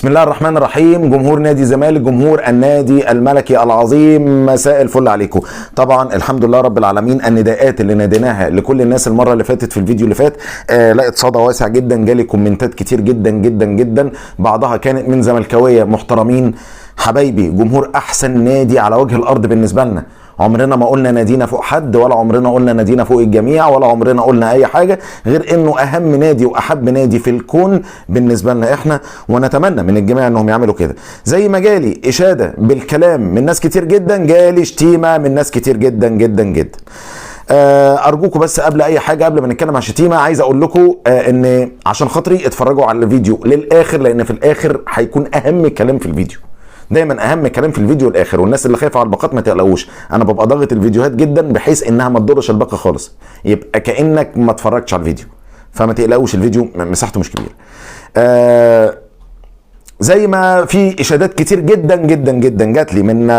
بسم الله الرحمن الرحيم. جمهور نادي الزمالك، جمهور النادي الملكي العظيم، مساء الفل عليكم. طبعا الحمد لله رب العالمين، النداءات اللي ناديناها لكل الناس المرة اللي فاتت في الفيديو اللي فات لقت صدى واسع جدا، جالي كومنتات كتير جدا جدا جدا، بعضها كانت من زملكاويه محترمين حبايبي، جمهور احسن نادي على وجه الارض بالنسبة لنا. عمرنا ما قلنا نادينا فوق حد، ولا عمرنا قلنا نادينا فوق الجميع، ولا عمرنا قلنا اي حاجة غير انه اهم نادي واحب نادي في الكون بالنسبة لنا احنا، ونتمنى من الجميع انهم يعملوا كده. زي ما جالي اشاده بالكلام من ناس كتير جدا، جالي شتيمه من ناس كتير جدا جدا جدا. ارجوكم بس قبل اي حاجة، قبل ما نتكلم عن الشتيمة، عايز اقول لكم ان عشان خاطري اتفرجوا على الفيديو للاخر، لان في الاخر هيكون اهم كلام في الفيديو. دايما اهم كلام في الفيديو الاخر، والناس اللي خايفة على الباقات ما تقلقوش، انا ببقى ضاغط الفيديوهات جدا بحيث انها ما تضرش الباقه خالص، يبقى كانك ما اتفرجتش على الفيديو، فما تقلقوش الفيديو مساحته مش كبيرة. زي ما في اشادات كتير جدا جدا جدا جات لي من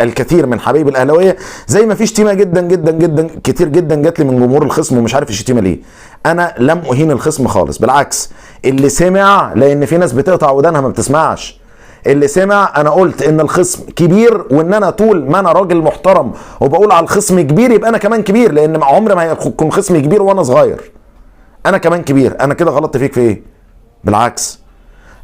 الكثير من حبايب الاهلاوية، زي ما في شتيمه جدا جدا جدا كتير جدا جات لي من جمهور الخصم، ومش عارف الشتيمة ليه. انا لم اهين الخصم خالص، بالعكس اللي سمع، لان في ناس بتقطع ودانها ما بتسمعش. اللي سمع انا قلت ان الخصم كبير، وان انا طول ما انا راجل محترم وبقول على الخصم كبير يبقى انا كمان كبير، لان عمر ما هيكون خصمي كبير وانا صغير، انا كمان كبير. انا كده غلطت فيك في ايه؟ بالعكس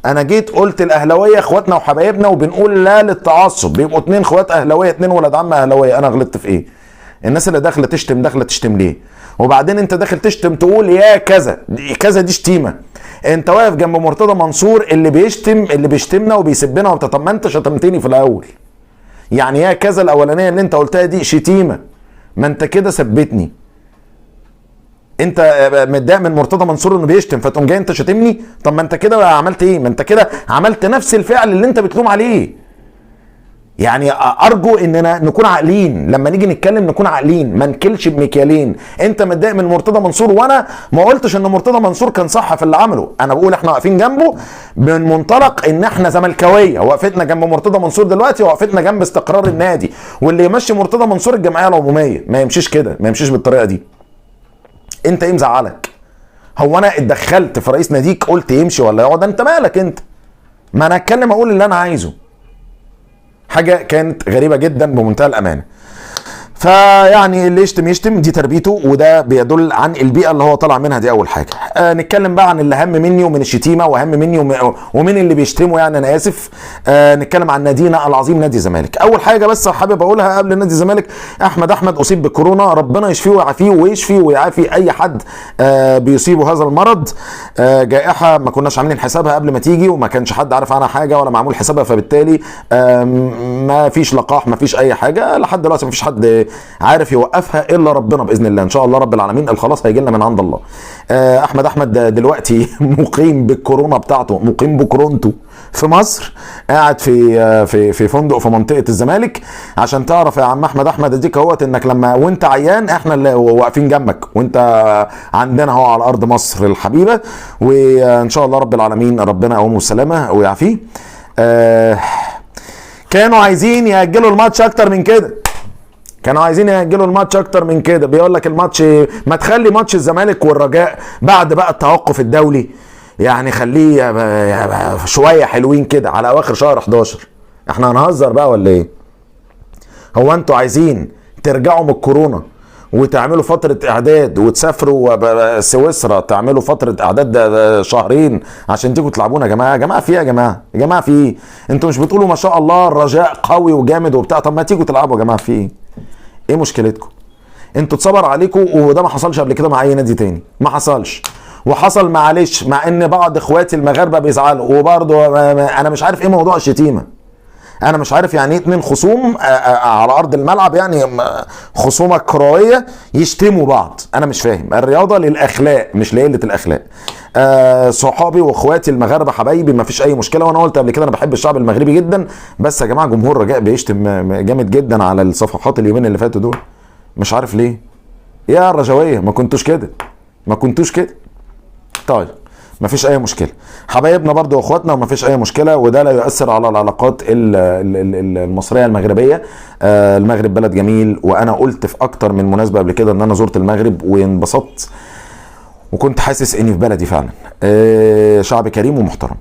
انا جيت قلت الاهلاوية اخواتنا وحبايبنا، وبنقول لا للتعصب، بيبقوا اتنين اخوات اهلاويه، اتنين ولاد عم اهلاويه، انا غلطت في ايه؟ الناس اللي داخله تشتم داخله تشتم ليه؟ وبعدين انت داخل تشتم تقول يا كذا كذا، دي شتيمه. انت واقف جنب مرتضى منصور اللي بيشتم، اللي بيشتمنا وبيسبنا وبتاع، طب ما انت شتمتني في الاول، يعني يا كذا الاولانية اللي انت قلتها دي شتيمه، ما انت كده سبتني. انت متضايق من مرتضى منصور انه بيشتم، فتقوم جاي انت شاتمني، طب ما انت كده عملت ايه؟ ما انت كده عملت نفس الفعل اللي انت بتلوم عليه. يعني ارجو اننا نكون عاقلين لما نيجي نتكلم، نكون عاقلين، ما نكلش بمكيالين. انت متضايق من مرتضى منصور، وانا ما قلتش ان مرتضى منصور كان صح في اللي عمله، انا بقول احنا واقفين جنبه من منطلق ان احنا زملكاويه، وقفتنا جنب مرتضى منصور دلوقتي وقفتنا جنب استقرار النادي، واللي يمشي مرتضى منصور الجمعية العمومية، ما يمشيش كده، ما يمشيش بالطريقة دي. انت ايه مزعلك؟ هو انا اتدخلت في رئيس ناديك قلت يمشي ولا يقعد؟ انت مالك انت؟ ما انا اتكلم اقول اللي انا عايزه. حاجة كانت غريبة جدا بمنتهى الامانة. فيعني اللي يشتم يشتم، دي تربيته، وده بيدل عن البيئة اللي هو طالع منها، دي اول حاجة. نتكلم بقى عن اللي اهم مني ومن الشتيمة، واهم مني ومن اللي بيشتموا، يعني انا اسف. نتكلم عن نادينا العظيم نادي الزمالك. اول حاجة بس حابب اقولها قبل نادي الزمالك، احمد احمد اصيب بكورونا، ربنا يشفيه ويعافيه، ويشفي ويعافي اي حد بيصيبه هذا المرض. جائحة ما كناش عاملين حسابها قبل ما تيجي، وما كانش حد عارف عنها حاجة ولا معمول حسابها، فبالتالي ما فيش لقاح، ما فيش اي حاجة لحد دلوقتي، ما فيش حد عارف يوقفها الا ربنا باذن الله، ان شاء الله رب العالمين الخلاص هيجي لنا من عند الله. احمد احمد دلوقتي مقيم بالكورونا بتاعته، مقيم بكورونته في مصر، قاعد في في في فندق في منطقة الزمالك. عشان تعرف يا عم احمد احمد اديك اهوت، انك لما وانت عيان احنا اللي واقفين جنبك، وانت عندنا اهو على ارض مصر الحبيبة، وان شاء الله رب العالمين ربنا يقومه بالسلامة ويعافيه. كانوا عايزين ياجلوا الماتش اكتر من كده، كانوا عايزين يأجلوا الماتش اكتر من كده. بيقول لك الماتش ما تخلي ماتش الزمالك والرجاء بعد بقى التوقف الدولي، يعني خليه شوية حلوين كده على اواخر شهر 11. احنا هنهزر بقى ولا ايه؟ هو انتوا عايزين ترجعوا من الكورونا وتعملوا فترة اعداد وتسافروا سويسرا تعملوا فترة اعداد شهرين عشان تيجوا تلعبونا؟ يا جماعة، يا جماعة في ايه؟ يا جماعة، يا جماعة في ايه؟ انتوا مش بتقولوا ما شاء الله الرجاء قوي وجامد وبتاع؟ طب ما تيجوا تلعبوا يا جماعة، في ايه؟ ايه مشكلتكم؟ انتوا اتصبر عليكم، وده ما حصلش قبل كده مع اي نادي تاني، ما حصلش، وحصل معلش مع ان بعض اخواتي المغاربة بيزعلوا، وبرضه انا مش عارف ايه موضوع الشتيمة، انا مش عارف يعني ايه اتنين خصوم على ارض الملعب، يعني خصومه كروية يشتموا بعض، انا مش فاهم. الرياضة للاخلاق مش لقلة الاخلاق. صحابي واخواتي المغاربة حبايبي، ما فيش اي مشكلة، وانا قلت قبل كده انا بحب الشعب المغربي جدا، بس يا جماعة جمهور الرجاء بيشتم جامد جدا على الصفحات اليومين اللي فاتوا دول، مش عارف ليه. يا الرجاويه ما كنتوش كده، ما كنتوش كده. طيب ما فيش اي مشكلة، حبايبنا برضو واخواتنا، وما فيش اي مشكلة، وده لا يؤثر على العلاقات المصرية المغربية. المغرب بلد جميل، وانا قلت في اكتر من مناسبة قبل كده ان انا زرت المغرب وانبسطت، وكنت حاسس اني في بلدي فعلا. شعب كريم ومحترم.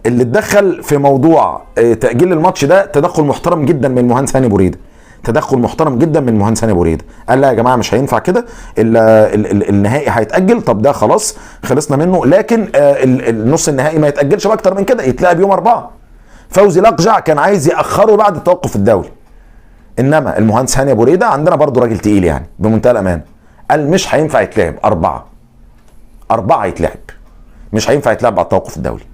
اللي اتدخل في موضوع تاجيل الماتش ده تدخل محترم جدا من المهندس هاني بوريده، تدخل محترم جدا من المهندس هاني بوريده، قال لا يا جماعة مش هينفع كده، النهائي هيتاجل، طب ده خلاص خلصنا منه، لكن النص النهائي ما يتاجلش باكتر من كده، يتلعب يوم 4. فوزي لقجع كان عايز ياخره بعد التوقف الدولي، انما المهندس هاني ابو ريده عندنا برضو راجل تقيل يعني بمنتهى الامانة، قال مش هينفع يتلعب 4 يتلعب، مش هينفع يتلعب بعد التوقف الدولي.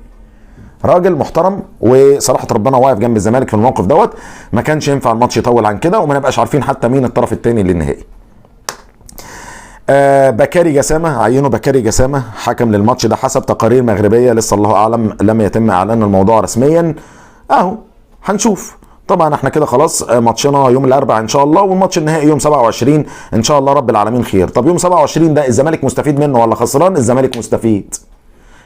راجل محترم وصراحة ربنا واقف جنب الزمالك في الموقف دوت، ما كانش ينفع الماتش يطول عن كده وما نبقاش عارفين حتى مين الطرف الثاني للنهائي. بكاري جسامه، عينوا بكاري جسامه حكم للماتش ده حسب تقارير مغربية، لسه الله اعلم لم يتم اعلان الموضوع رسميا، اهو هنشوف. طبعا احنا كده خلاص ماتشنا يوم الاربعاء ان شاء الله، والماتش النهائي يوم 27 ان شاء الله رب العالمين خير. طب يوم 27 ده الزمالك مستفيد منه ولا خسران؟ الزمالك مستفيد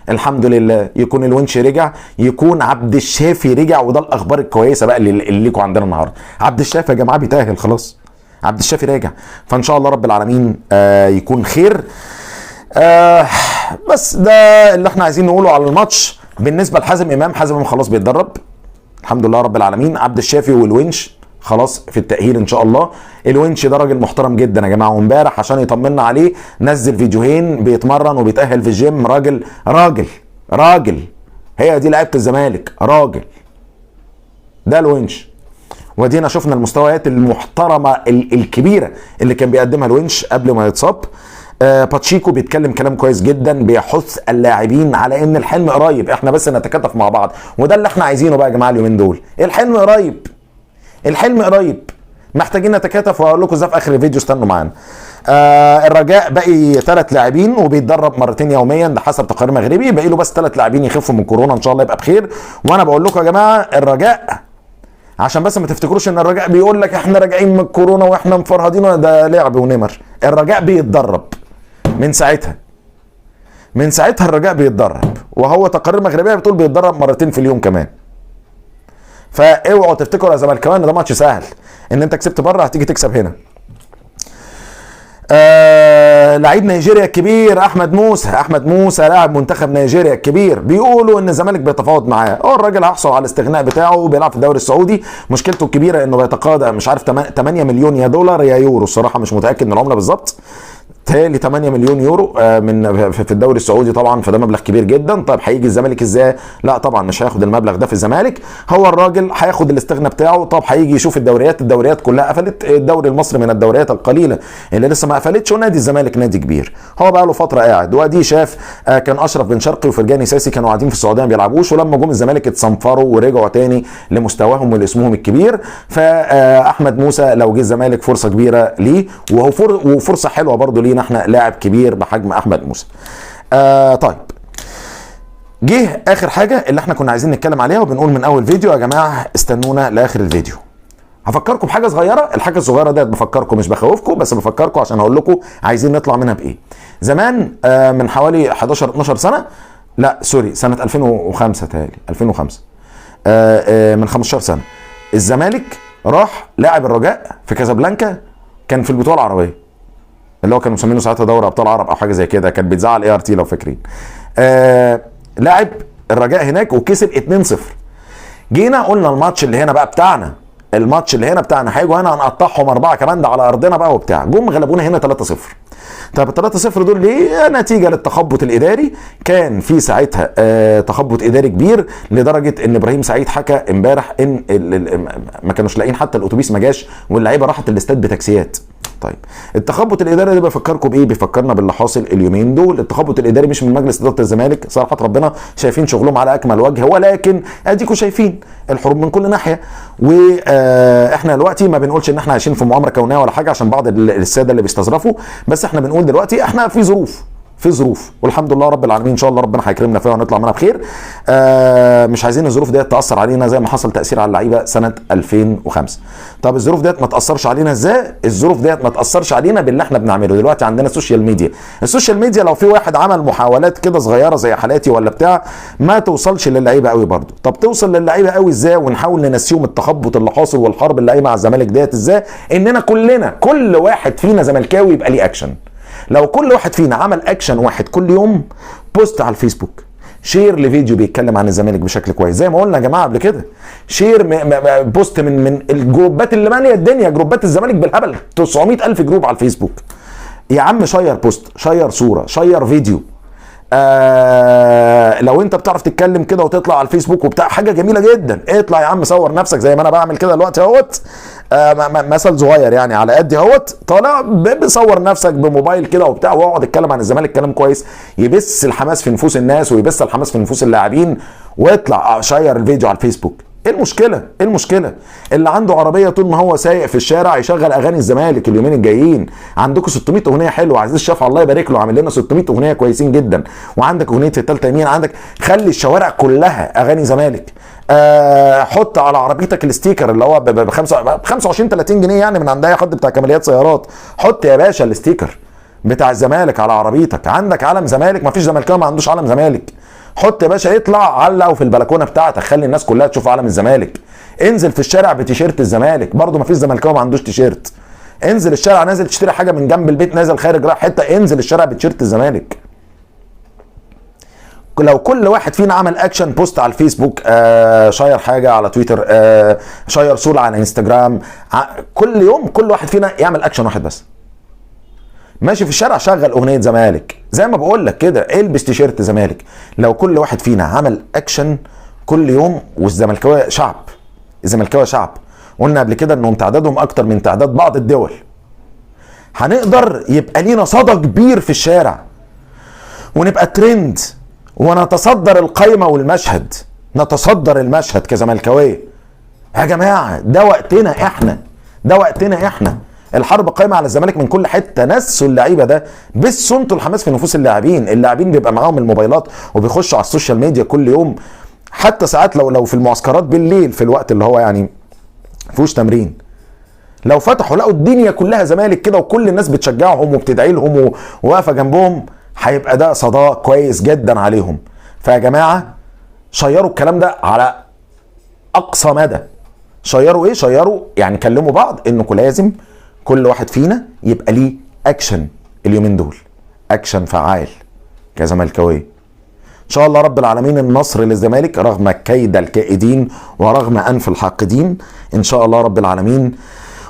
الحمد لله، يكون الونش رجع، يكون عبد الشافي رجع، وده الاخبار الكويسة بقى اللي ليكوا عندنا النهارده. عبد الشافي يا جماعة بيتاهل خلاص، عبد الشافي راجع، فان شاء الله رب العالمين يكون خير. بس ده اللي احنا عايزين نقوله على الماتش. بالنسبة لحازم امام، حازم امام خلاص بيتدرب الحمد لله رب العالمين. عبد الشافي والونش خلاص في التأهيل ان شاء الله. الونش ده راجل محترم جدا يا جماعة، وامبارح عشان يطمنا عليه نزل فيديوهين بيتمرن وبيتأهل في الجيم. راجل راجل راجل، هي دي لعيبة الزمالك، راجل ده الونش. ودينا شفنا المستويات المحترمة الكبيرة اللي كان بيقدمها الونش قبل ما يتصاب. باتشيكو بيتكلم كلام كويس جدا، بيحث اللاعبين على ان الحلم قريب، احنا بس نتكاتف مع بعض، وده اللي احنا عايزينه بقى يا جماعة اليومين دول. الحلم قريب، الحلم قريب، محتاجين نتكاتف، وهقول لكم ازاي في اخر الفيديو، استنوا معانا. الرجاء باقي 3 لاعبين وبيتدرب مرتين يوميا، ده حسب تقارير مغربي، باقي له بس 3 لاعبين يخفوا من كورونا ان شاء الله يبقى بخير. وانا بقول لكم يا جماعة الرجاء، عشان بس ما تفتكروش ان الرجاء بيقول لك احنا راجعين من كورونا واحنا مفرهدين، ده لعب ونمر. الرجاء بيتدرب من ساعتها، من ساعتها الرجاء بيتدرب، وهو تقارير مغربية بتقول بيتدرب مرتين في اليوم كمان. فاوعوا تفتكروا يا زملكاويه ان ده ماتش سهل، ان انت كسبت بره هتيجي تكسب هنا. لعيب نيجيريا الكبير احمد موسى، احمد موسى لاعب منتخب نيجيريا الكبير، بيقولوا ان الزمالك بيتفاوض معاه. الراجل هيحصل على الاستغناء بتاعه، بيلعب في الدوري السعودي. مشكلته الكبيرة انه بيتقاضى مش عارف 8 مليون يا دولار يا يورو، الصراحة مش متاكد من العملة بالظبط، تهيألي 8 مليون يورو من في الدوري السعودي طبعا، فده مبلغ كبير جدا. طيب هيجي الزمالك ازاي؟ لا طبعا مش هياخد المبلغ ده في الزمالك، هو الراجل هياخد الاستغناء بتاعه. طب هيجي يشوف الدوريات، الدوريات كلها قفلت، الدوري المصري من الدوريات القليلة اللي لسه ما قفلتش، ونادي الزمالك نادي كبير، هو بقى له فترة قاعد. وادي شاف كان اشرف بن شرقي وفرجاني ساسي كانوا قاعدين في السعودية ما بيلعبوش، ولما جم الزمالك اتصنفروا ورجعوا تاني لمستواهم ولاسمهم الكبير. فاحمد موسى لو جه الزمالك فرصة كبيرة ليه، وهو وفرصه حلوة برضه لينا احنا لاعب كبير بحجم احمد موسى. طيب جه اخر حاجة اللي احنا كنا عايزين نتكلم عليها، وبنقول من اول فيديو يا جماعة استنونا لاخر الفيديو. هفكركم بحاجة صغيرة، الحاجة الصغيرة ديت بفكركم مش بخوفكم، بس بفكركم عشان اقول لكم عايزين نطلع منها بايه. زمان من حوالي 11 12 سنة، لا سوري سنة 2005 تهيألي 2005، من 15 سنة الزمالك راح لاعب الرجاء في كازابلانكا، كان في البطولة العربية اللي هو كانوا مسمينه ساعتها دوري ابطال عرب او حاجة زي كده، كانت بتزعل ART لو فاكرين. لعب الرجاء هناك وكسب 2-0. جينا قلنا الماتش اللي هنا بقى بتاعنا، الماتش اللي هنا بتاعنا هيجوا هنا هنقطعهم 4 كمان، ده على ارضنا بقى وبتاع. جم غلبونا هنا 3-0. طب 3-0 دول ليه؟ نتيجة للتخبط الاداري. كان في ساعتها تخبط اداري كبير، لدرجة ان ابراهيم سعيد حكى امبارح ان ما كانوش لاقيين حتى الاتوبيس ما جاش، واللعيبة راحت الاستاد بتاكسيات. طيب التخبط الاداري ده بيفكركم بايه؟ بيفكرنا باللي حاصل اليومين دول. التخبط الاداري مش من مجلس ادارة الزمالك، صراحة ربنا شايفين شغلهم على اكمل وجه، ولكن اديكم شايفين الحروب من كل ناحية. واحنا دلوقتي ما بنقولش ان احنا عايشين في مؤامرة كونية ولا حاجة عشان بعض السادة اللي بيستظرفوا، بس احنا بنقول دلوقتي احنا في ظروف، في ظروف، والحمد لله رب العالمين ان شاء الله ربنا هيكرمنا فيها ونطلع منها بخير. مش عايزين الظروف ديت تاثر علينا زي ما حصل تاثير على اللعيبة سنة 2005. طب الظروف ديت ما تاثرش علينا ازاي؟ الظروف ديت ما تاثرش علينا باللي احنا بنعمله دلوقتي. عندنا ال social media، ال social media لو في واحد عمل محاولات كده صغيرة زي حالاتي ولا بتاع ما توصلش للعيبة قوي برده. طب توصل للعيبة قوي ازاي ونحاول ننسيهم التخبط اللي حاصل والحرب اللي قايمة على الزمالك ديت ازاي؟ اننا كلنا، كل واحد فينا زملكاوي يبقى ليه اكشن. لو كل واحد فينا عمل اكشن واحد كل يوم، post على الفيسبوك، share لفيديو بيتكلم عن الزمالك بشكل كويس، زي ما قلنا يا جماعة قبل كده. share post من الجروبات اللي ماليه الدنيا، جروبات الزمالك بالهبل، 900 ألف group على الفيسبوك. يا عم share post، share صوره، share فيديو. لو انت بتعرف تتكلم كده وتطلع على الفيسبوك وبتاع، حاجة جميلة جدا. اطلع يا عم صور نفسك زي ما انا بعمل كده دلوقتي اهوت، مثل صغير يعني على قد اهوت، طالع بصور نفسك بموبايل كده وبتاع، واقعد اتكلم عن الزمالك كلام كويس يبث الحماس في نفوس الناس ويبث الحماس في نفوس اللاعبين، واطلع share الفيديو على الفيسبوك. ايه المشكلة؟ ايه المشكلة؟ اللي عنده عربية طول ما هو سايق في الشارع يشغل اغاني الزمالك. اليومين الجايين عندكم 600 اغنية حلوه، عزيز الشافعي الله يبارك له عامل لنا 600 اغنية كويسين جدا، وعندك اغنية في الثالثة يمين، عندك خلي الشوارع كلها اغاني زمالك. حط على عربيتك ال sticker اللي هو ب 25 30 جنيه يعني من عند اي حد بتاع كماليات سيارات. حط يا باشا ال sticker بتاع الزمالك على عربيتك. عندك علم زمالك، مفيش زملكاوي ما عندوش علم زمالك. حط يا باشا، اطلع علقه في البلكونه بتاعتك، خلي الناس كلها تشوف علم الزمالك. انزل في الشارع بتيشيرت الزمالك، برضه مفيش زملكاوي ما عندوش تيشيرت. انزل الشارع، نازل تشتري حاجة من جنب البيت، نازل خارج رايح حته، انزل الشارع بتيشيرت الزمالك. لو كل واحد فينا عمل action، post على الفيسبوك، share حاجة على تويتر، share صوره على انستجرام، كل يوم كل واحد فينا يعمل اكشن واحد بس، ماشي في الشارع شغل اغنية زمالك، زي ما بقول لك كده، البس تيشيرت زمالك. لو كل واحد فينا عمل اكشن كل يوم، والزملكاويه شعب، الزملكاويه شعب، قلنا قبل كده انهم تعدادهم اكتر من تعداد بعض الدول، هنقدر يبقى لينا صدى كبير في الشارع ونبقى ترند ونتصدر القايمة والمشهد، نتصدر المشهد كزملكاويه. يا جماعة ده وقتنا احنا، ده وقتنا احنا. الحرب قايمة على الزمالك من كل حتة، نسوا اللعيبة ده، بس انتوا الحماس في نفوس اللاعبين. اللاعبين بيبقى معاهم الموبايلات وبيخشوا على ال social media كل يوم، حتى ساعات لو في المعسكرات بالليل في الوقت اللي هو يعني فيهوش تمرين، لو فتحوا لقوا الدنيا كلها زمالك كده وكل الناس بتشجعهم وبتدعي لهم وواقفه جنبهم، هيبقى ده صدى كويس جدا عليهم. فيا جماعة شيروا الكلام ده على اقصى مدى. شيروا ايه؟ شيروا يعني كلموا بعض انكم لازم كل واحد فينا يبقى ليه اكشن اليومين دول، اكشن فعال كزملكاويه. ان شاء الله رب العالمين النصر للزمالك رغم كيد الكائدين ورغم انف الحاقدين، ان شاء الله رب العالمين.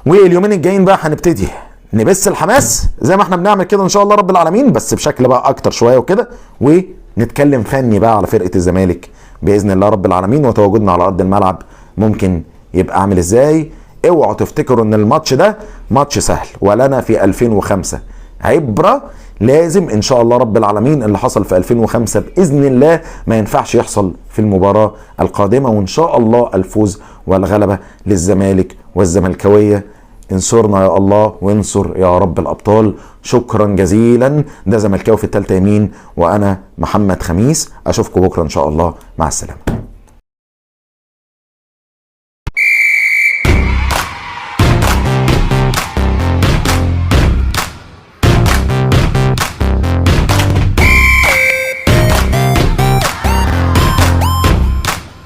واليومين الجايين بقى هنبتدي نبث الحماس زي ما احنا بنعمل كده ان شاء الله رب العالمين، بس بشكل بقى اكتر شوية وكده، ونتكلم فني بقى على فرقه الزمالك باذن الله رب العالمين، وتواجدنا على ارض الملعب ممكن يبقى عامل ازاي. اوعوا تفتكروا ان الماتش ده ماتش سهل، ولنا في 2005 عبره. لازم ان شاء الله رب العالمين اللي حصل في 2005 باذن الله ما ينفعش يحصل في المباراة القادمة، وان شاء الله الفوز والغلبة للزمالك والزملكاويه. انصرنا يا الله وانصر يا رب الابطال. شكرا جزيلا. ده زملكاوي في الثالثة يمين، وانا محمد خميس. اشوفكم بكره ان شاء الله. مع السلامة.